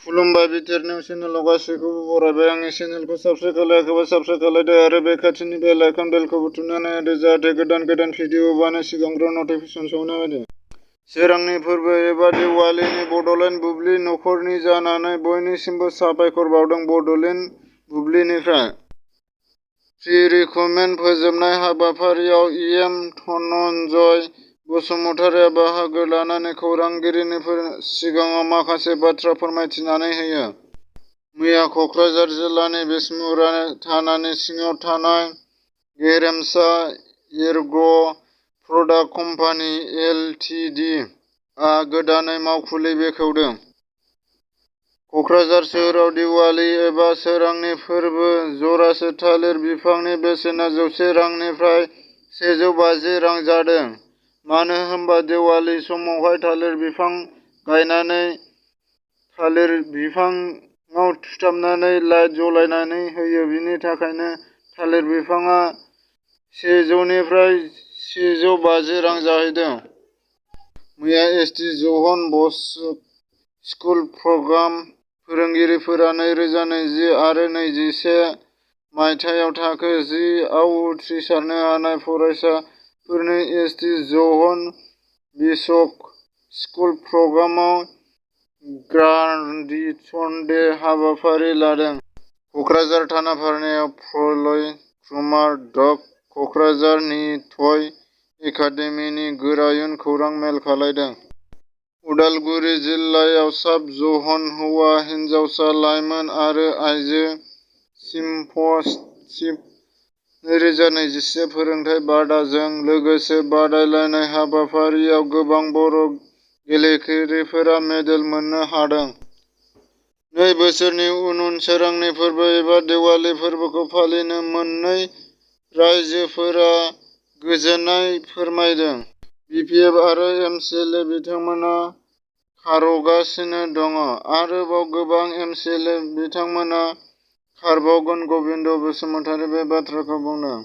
खुलुमबाय बिटिआरनिउ चेनेलाव गासैखौबो बरायबाय। आंनि चेनेलखौ साबस्क्राइब खालायाखैबा साबस्क्राइब खालायदो आरो बे खाथिनि बेल आइकन बेलखौबो थुनानै होदो जाहाथे गोदान भिडिअ बानाय सिगांग्रो नटिफिकेसन सौहैनाय बायदि। सोरांनि फोरबो एबा दिवालीनि बड'लेण्ड बुब्लि नखरनि जानानै बयनिसिमबो साबायखर बावदों बड'लेण्ड बुब्लिनिफ्राय। प्रि रिक्रुटमेन्ट फोजोबनाय हाबाफारियाव इएम धनन्जय बसुमतारिया बाहागो लानानै खौरांगिरिफोरनि सिगाङाव माखासे बाथ्रा फोरमायथिनानै होयो। मैया क'क्राझार जिल्लानि बिसमुरि थानानि सिङाव थानाय गेरेमसा एग्र' प्रडाक्ट कम्पानि एल.टि.डि. आ गोदानै मावखुलि बेखेवदों। क'क्राझार सोहोराव दिवाली एबा सोरांनि फोरबो जरासे थालिर बिफांनि बेसेना 100 रांनिफ्राय 150 रां जादों। मानो होनबा दिवाली समावहाय थालिर बिफां गायनानै थालिर बिफाङाव थुथाबनानै लाइट जलायनानै होयो। बिनि थाखायनो थालिर बिफाङा 100 निफ्राय 150 रां जाहैदों। मैया एस.टि. ज'हन बस्क स्कुल प्रग्राम फोरोंगिरिफोरा 2020 आरो 2021 मायथाइयाव थाखो 10 आव उथ्रिसारनो हानाय फरायसाफोरनो एस.टि. ज'हन बस्क स्कुल प्रग्रामाव ग्राजुएशन डे हाबाफारि लादों। क'क्राझार थानाफारायाव प्रलय कुमार दत्त क'क्राझार नित्य एकाडेमिनि गोरायुं खौरां मेल खालामदों। उदालगुरि जिल्लायाव साब-ज'न हौवा हिनजावसा लाइमोन आरो आइजो चेम्पियनशिप 2021 फोरोंथाय बादाजों लोगोसे बादायलायनाय हाबाफारियाव गोबां बर' गेलेगिरिफोरा मेडेल मोननो हादों। 2 बोसोरनि उन सोरांनि फोरबो एबा दिवाली फोरबोखौ फालिनो मोननै राइजोफोरा गोजोननाय फोरमायदों। बिपिएफ आरो एमसिएलए बिथांमोना खारगासिनो दङ। आरोबाव गोबां एमसिएलए बिथांमोना खारबावगोन। गबिन्द बसुमतारि बे बाथ्राखौ बुंदों।